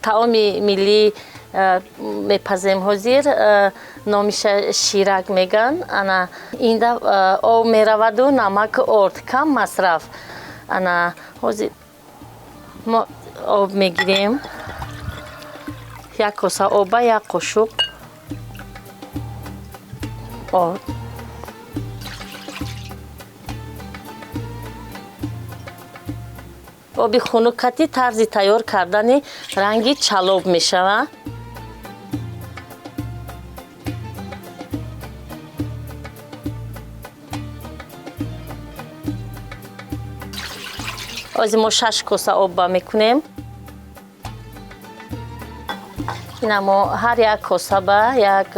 Таоми миллӣ мепазем ҳозир, номиша ширак меган. Ана инда об мераваду намаку орд, кам масраф. Ана ҳозир мо об мегирем, як коса оба як қошуқ орд. Оби хунукати тарзи тайёр кардани ранги чалоб мешавад. Ҳозир мо 6 коса об ба мекунем. Ина мо ҳар як коса ба як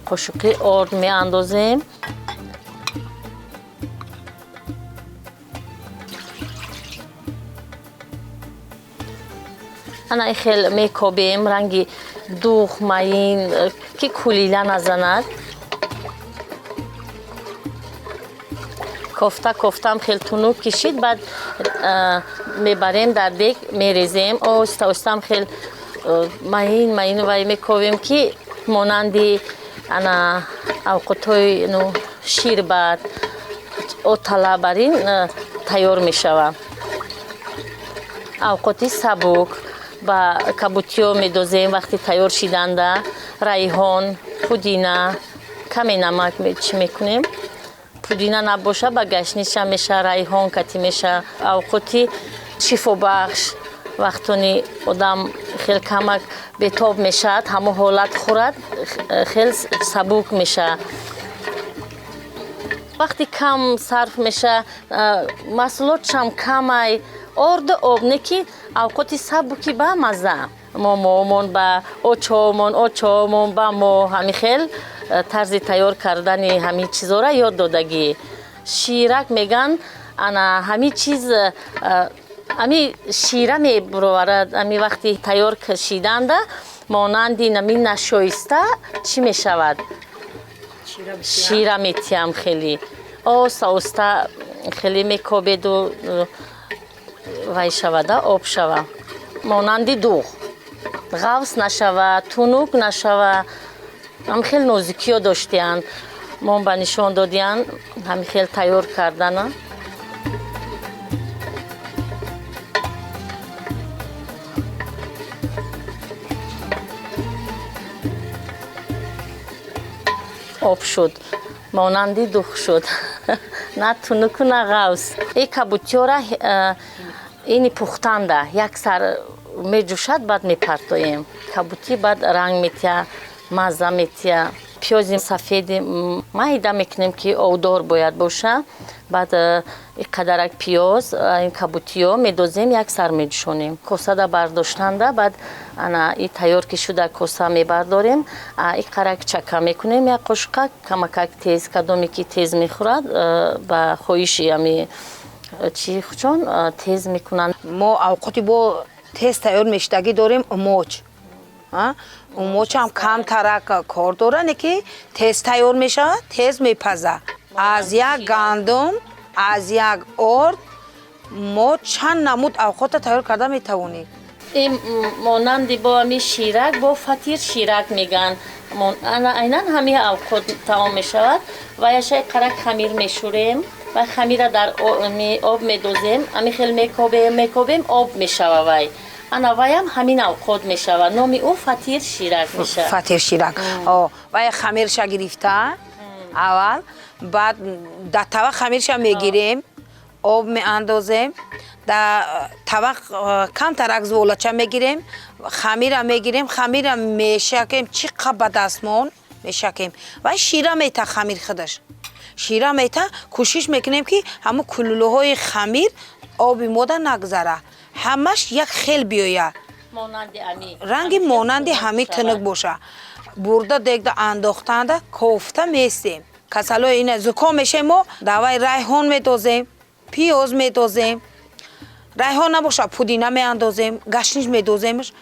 қошуқи орд меандозем. Ана ин хел мекобем, ранги дуғ маин, ки кулила назанад. Кофта кофтам хел тунук кишид, баъд мебарем дар дег мерезем. Оҳиста оҳистам хел маин маин вай мековем, ки монанди ана авқотҳои ну ширбат отала бар ин тайёр мешавад. Авқоти сабук ба кабутиё медозем вақти тайёр шиданда, райҳон, пудина, каме намак чӣ мекунем. Пудина набоша, ба гашниша меша, райҳон кати меша. Авқоти шифобахш, вақтони одам хел камак бетоб мешавад, ҳамон ҳолат хӯрад, хел сабук мешавад. Вақти кам сарф меша, маҳсулотшам камай, орду об, не ки авқоти сабуки ба мазза. Момоомон ба очоомон, очоомон ба мо ҳамин хел тарзи тайёр кардани ҳамин чизора ёд додагӣ. Ширак меган, ана ҳамин чиз, ҳамин шира мебуроварад. Ҳамин вақти тайёр кашиданда монанди ҳамин нашоиста чӣ мешавад? Шира метиҳам хеле. Оҳиста оҳиста хеле мекобеду вай шавада, об шава. Монанди дуғ. Ғафс нашава, тунук нашава. Ҳам хел нозукиё доштиянд. Мо ба нишон додиянд ҳамин хел тайёр кардана. Об шуд, монанди дуғ шуд. На тунуку, на ғафс. И кабутиёра ини пухтанда як сар меҷӯшад, баъд мепартоем. Кабутӣ баъд ранг метиҳа, мазза метиҳа. Пиёзи сафеди майда мекунем, ки овдор бояд боша. Баъд иқадарак пиёз, ин кабутиё медозем, як сар меҷӯшонем. Косада бардоштанда, баъд ана и тайёр ки шуда, коса мебардорем, иқарак чака мекунем, як қошуқа, камакак тез, кадоме ки тез мехӯрад, ба хоҳиши ами чи чон тез мекунанд. Мо авқоти бо тез тайёр мешудагӣ дорем, умоч. Умочам камтарак кор дора, не ки тез тайёр мешавад, тез мепазад. Аз як гандум, аз як орд мо чанд намуд авқотро тайёр карда метавонем. Ин монанди бо ҳами ширак, бо фатир ширак мегӯянд. Айнан ҳамин авқот таом мешавад. Ва яшаи қарак хамир мешӯрем ва хамира дар об медозем, ҳамин хел мекобем, мекобем, об мешава вай. Ана ваям ҳамин авқот мешавад. Номи ӯ фатир ширак мешавад. Фатир ширак. Вай хамирша гирифта аввал, баъд дар тава хамирша мегирем, об меандозем, дар тава камтарак зуволача мегирем, хамира мегирем, хамира мешакем, чӣ қа ба дастмон мешакем. Вай шира мета, хамир худаш шира мета. Кӯшиш мекунем, ки ҳамун кулулуҳои хамир оби мода нагзара, ҳамаш як хел биёяд, ранги монанди ҳамин тунук боша. Бурда дегда андохтанда кофта местем. Касалои ина зуком мешем, мо давай райҳон медозем, пиёз медозем, райҳон набоша, пудина меандозем, гашниш медоземш.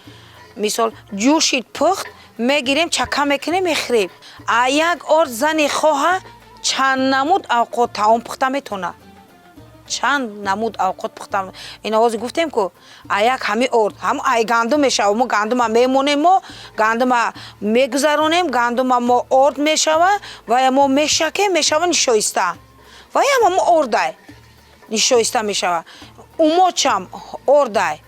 Мисол, ҷӯшид, пухт, мегирем, чака мекунем, мехӯрем. А як орд зани хоҳа чанд намуд авқот таом пухта метавонад. Чанд намуд авқот пухтам. Ина ҳозир гуфтем, ку аяк ҳами орд, ҳам ай гандум мешава. Мо гандума мемонем, мо гандума мегузаронем, гандума мо орд мешава, ва мо мешакем, мешава нишоиста. Ва ям ҳамо ордай нишоиста мешава. Умочам ордай,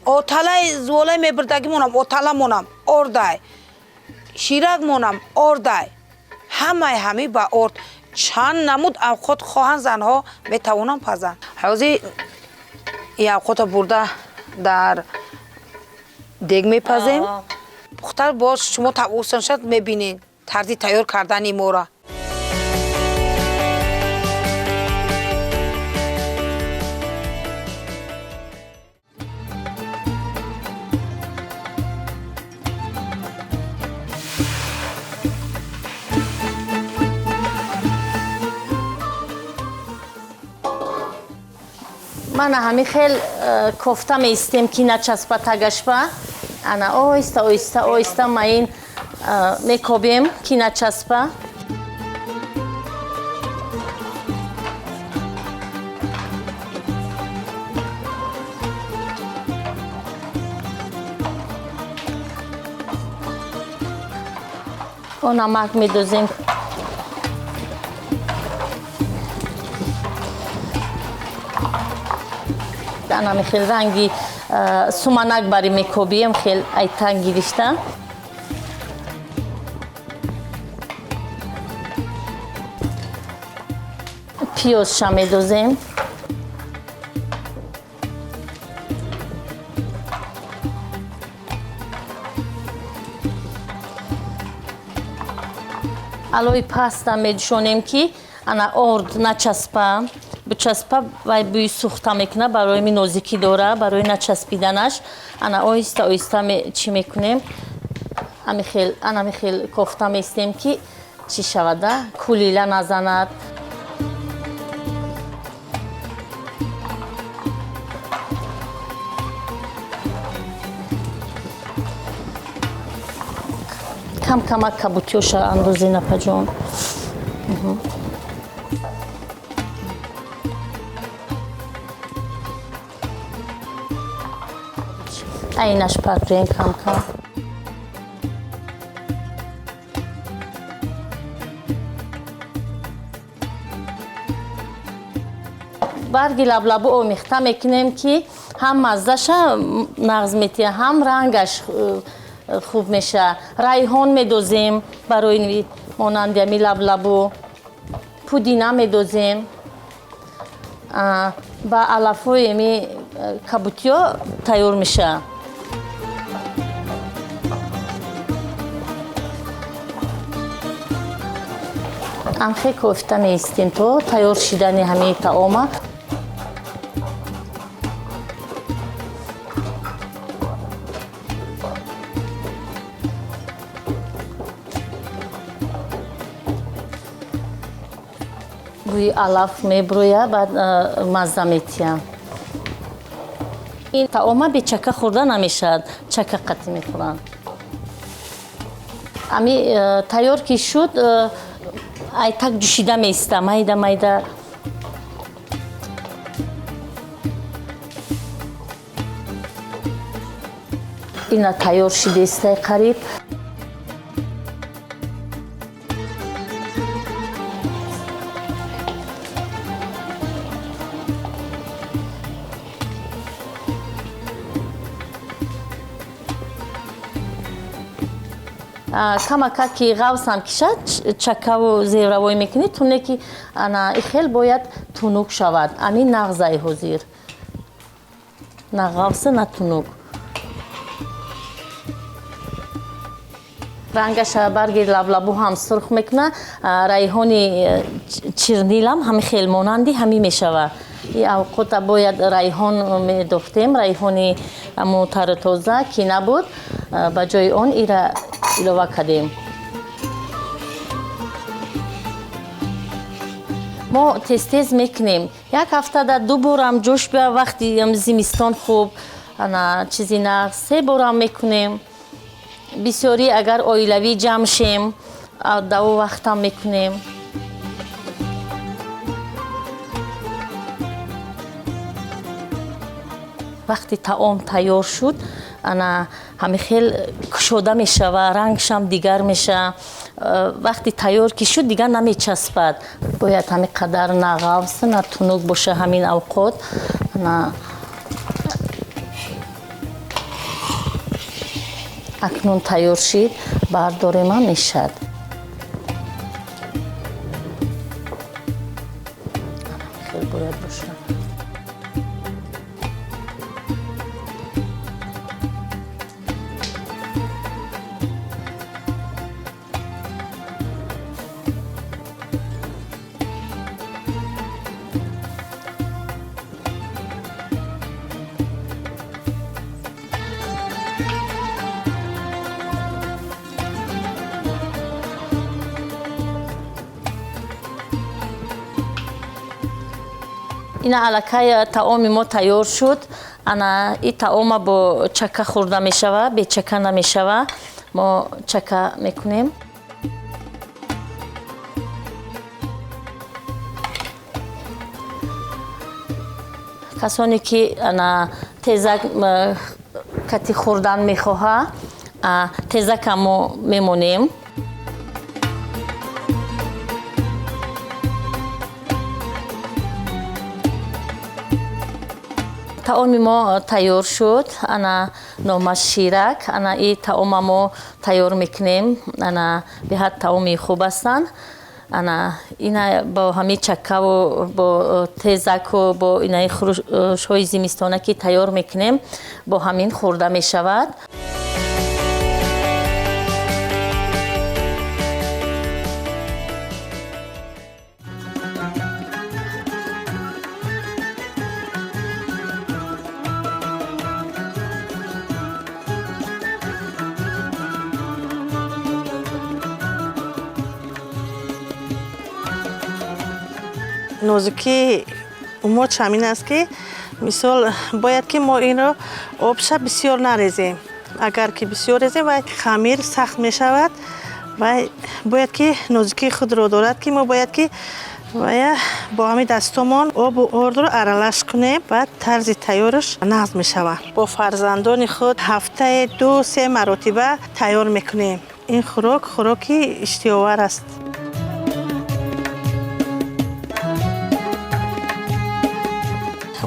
оталаи зуволаи мебирдагимонам, оталамонам ордай, ширакмонам ордай. Ҳамаи ҳами ба орд чанд намуд авқот хоҳанд, занҳо метавонанд пазанд. Ҳозир и авқота бурда дар дег мепазем. Пухта боз шумо осон шад, мебинед тарзи тайёр кардани мора. Мана ҳами хел кофта меистем, ки начаспа тагашпа. Ана оҳиста, оҳиста, оҳиста ма ин мекобем, ки начаспа. О, намак медозем. Анами хел ранги суманак бари мекобием, хел айтан гирифта. Пиёзша медозем. Алои паста медушонем, ки ана орд начаспа. Бичаспа, вай бӯи сӯхта мекунад, барои ми нозикӣ дора, барои начаспиданаш. Ана оҳиста, оҳиста чӣ мекунем, анами хел кофта меистем, ки чӣ шавада, кулила назанад. Кам камак кабутиёша андозе, напаҷон. Айнаш партоем кам-кам. Барги лаблабу омехта мекунем, ки ҳам маззаша нағз метиҳад, ҳам рангаш хуб мешавад. Райҳон медозем барои монанди ами лаблабу, пудина медозем. Ба алафҳои ами кабутиё тайёр мешавад. Амхе кофта меистем то тайёр шидани ҳамаи таома. Бӯи алаф мебурӯяд, баъд мазза метиҳад. Ин таома бечака хӯрда намешавад, чака қатӣ мехӯранд. Ами тайёр ки шуд, айтак ҷӯшида меиста, майда майда. Ина тайёр шидестай қариб. Камака ки ғавсам кишад, чакаву зевравой мекунӣ, туне ки ана ихел бояд тунук шавад. Ами нағзаи ҳозир, на ғавса, на тунук. Рангаша барги лаблабу ҳам сурх мекуна, райҳони чирнилам ҳами хел монанди ҳами мешава. И авқота бояд райҳон медохтем, райҳони аму тару тоза ки набуд, ба ҷои он ира илова кардем. Мо тез-тез мекунем, як ҳафтада ду борам ҷӯш бия, вақти зимистон хуб, ана чизи нағз, се борам мекунем. Бисёрӣ агар оилавӣ ҷамъ шем, дар о вақтам мекунем. Вақти таом тайёр шуд, ана ҳами хел кушода мешава, рангшам дигар меша. Вақти тайёр ки шуд, дигар намечаспад. Бояд ҳами қадар на ғафз, на тунук боша ҳамин авқот. Ана акнун тайёр шид, бардорема мешад. Хел бояд бошад. Ина аллакай таоми мо тайёр шуд. Ана и таома бо чака хӯрда мешава, бе чака намешава. Мо чака мекунем. Касоне ки ана тезак кати хӯрдан мехоҳа, тезака мо мемонем. Таоми мо тайёр шуд. Ана номаш ширак. Ана и таома мо тайёр мекунем. Ана беҳад таоми хуб ҳастанд. Ана ина бо ҳамин чаккаву бо тезаку бо инаи хӯришҳои зимистона ки тайёр мекунем, бо ҳамин хӯрда мешавад. Нозукии умоч ҳамин аст, ки мисол бояд ки мо инро обша бисёр нарезем. Агар ки бисёр резем, вай хамир сахт мешавад. Вай бояд ки нозукии худро дорад, ки мо бояд ки вая бо ҳамин дастомон обу ордро аралаш кунем, баъд тарзи тайёраш нағз мешавад. Бо фарзандони худ ҳафтаи 2-3 маротиба тайёр мекунем. Ин хӯрок хӯроки иштиҳовар аст.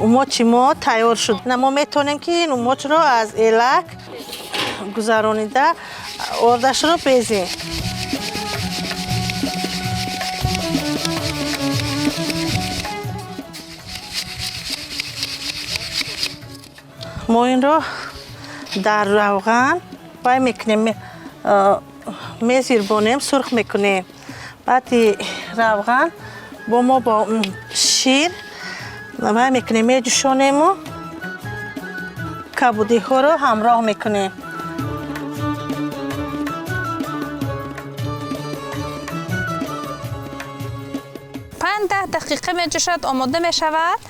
Умочи мо тайёр шуд. Мо метавонем ки ин умочро аз элак гузаронида ордашро безем. Мо инро дар равған вай мекунем, мезирбонем, сурх мекунем. Баъди равған бо мо бо шир вай мекунем, меҷӯшонему кабудиҳоро ҳамроҳ мекунем. 5-10 дақиқа меҷӯшад, омода мешавад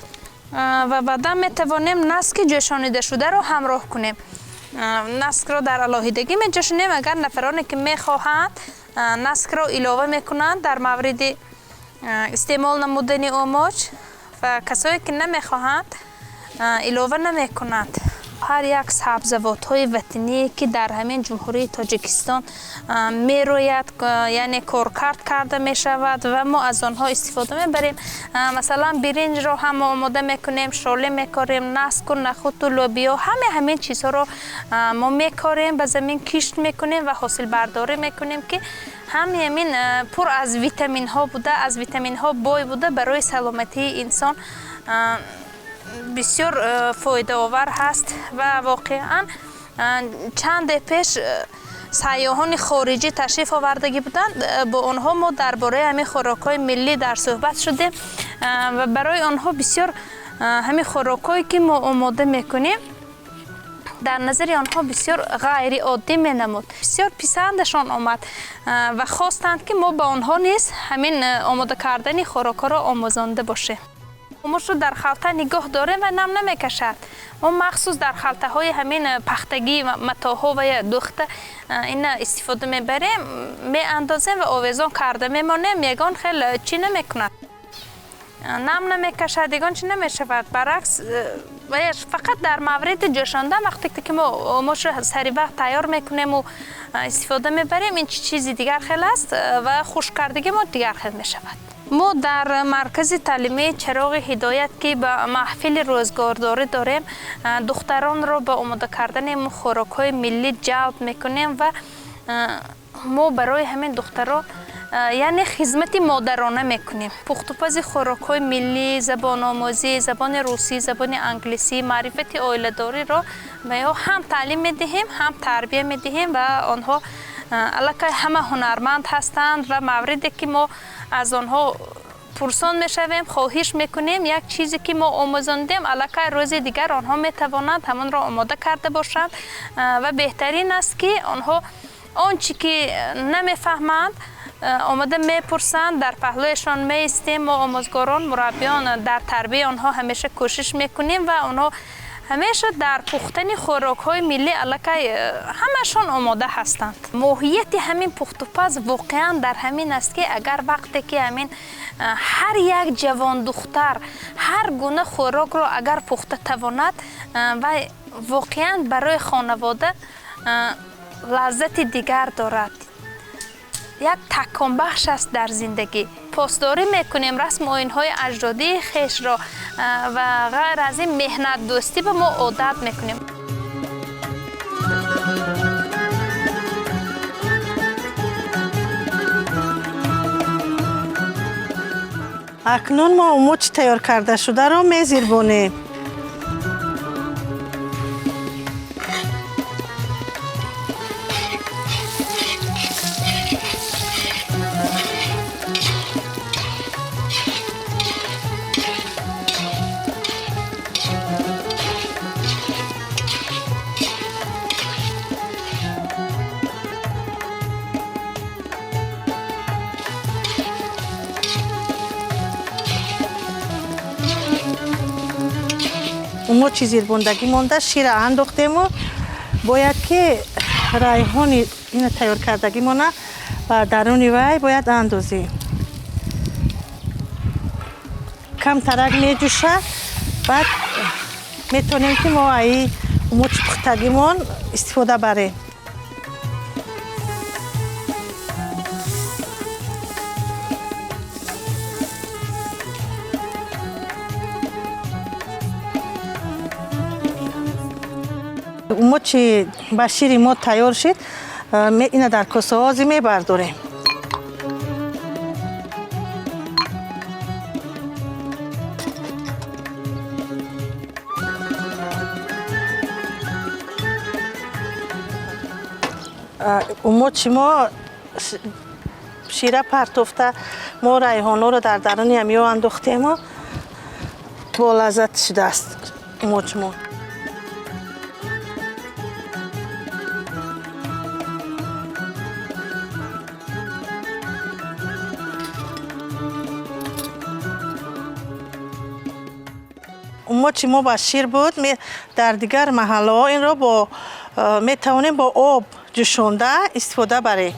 ва баъдан метавонем наски ҷӯшонидашударо ҳамроҳ кунем. Наскро дар алоҳидагӣ меҷӯшонем. Агар нафароне ки мехоҳанд, наскро илова мекунанд дар мавриди истеъмол намудани омоч, ва касое ки намехоҳанд, илова намекунанд. Ҳар як сабзавотҳои ватание ки дар ҳамин Ҷумҳурии Тоҷикистон мерояд, яъне коркард карда мешавад ва мо аз онҳо истифода мебарем. Масалан, биринҷро ҳам мо омода мекунем, шоле мекорем, наску, нахуту, лобиё, ҳаме ҳамин чизҳоро мо мекорем, ба замин кишт мекунем ва ҳосилбардорӣ мекунем, ки ҳами ҳамин пур аз витаминҳо буда, аз витаминҳо бой буда, барои саломатии инсон бисёр фоидаовар ҳаст. Ва воқеан чанде пеш сайёҳони хориҷӣ ташриф овардагӣ буданд. Бо онҳо мо дар бораи ҳамин хӯрокҳои миллӣ дар суҳбат шудем ва барои онҳо бисёр ҳамин хӯрокҳое ки мо омода мекунем дар назари онҳо бисёр ғайриоддӣ менамуд. Бисёр писандашон омад ва хостанд, ки мо ба онҳо низ ҳамин омода кардани хӯрокҳоро омӯзонда бошем. Омошро дар халта нигоҳ дорем ва нам намекашад. Мо махсус дар халтаҳои ҳамин пахтагӣ, матоъҳо ва духта ина истифода мебарем, меандозем ва овезон карда мемонем. Ягон хел чӣ намекунад, нам намекашад, ягон чӣ намешавад. Баръакс, Фақат дар мавриди ҷӯшондан, вақте ки мо омочро сари вақт тайёр мекунему истифода мебарем, ин чизи дигар хел аст ва хушккардагӣ мо дигар хел мешавад. Мо дар маркази таълимии Чароғи ҳидоят, ки ба маҳфили рӯзгордорӣ дорем, духтаронро ба омода кардани хӯрокҳои миллӣ ҷалб мекунем ва мо барои ҳамин духтарон, яъне, хизмати модарона мекунем. Пухтупази хӯрокҳои миллӣ, забономӯзӣ, забони русӣ, забони англисӣ, маърифати оиладориро ба ё ҳам таълим медиҳем, ҳам тарбия медиҳем ва онҳо аллакай ҳама ҳунарманд ҳастанд. Ва мавриде ки мо аз онҳо пурсон мешавем, хоҳиш мекунем, як чизе ки мо омӯзондем, аллакай рӯзи дигар онҳо метавонанд ҳамонро омода карда бошанд. Ва беҳтарин аст, ки онҳо он чӣ ки намефаҳманд, омода мепурсанд, дар паҳлӯяшон меистем. Мо омӯзгорон, мураббиён дар тарбияи онҳо ҳамеша кӯшиш мекунем ва онҳо ҳамеша дар пухтани хӯрокҳои миллӣ аллакай ҳамашон омода ҳастанд. Моҳияти ҳамин пухтупаз воқеан дар ҳамин аст, ки агар вақте ки ҳамин ҳар як ҷавондухтар ҳар гуна хӯрокро агар пухта тавонад, вай воқеан барои хонавода лаззати дигар дорад, як таконбахш аст дар зиндагӣ. Посдорӣ мекунем расму оинҳои аҷдодии хешро ва ғайр аз ин меҳнатдӯстӣ ба мо одат мекунем. Акнун мо умучи тайёр карда шударо мезирбонем. Умучи зирбондагӣ монда, шира андохтему бояд ки райҳони ина тайёр кардагимона ба даруни вай бояд андозем. Камтарак меҷӯшад, баъд метавонем, ки мо аи умучи пухтагимон истифода барем. Умучи ба шири мо тайёр шид, ина дар косаҳо мебардорем. Умучи мо шира партофта, мо райҳонҳоро дар даруни ҳамиё андохтему бо лаззат шудааст умучи мо. Умучи мо ба шир буд. Дар дигар маҳаллаҳо инро бо метавонем бо об ҷӯшонда истифода барем.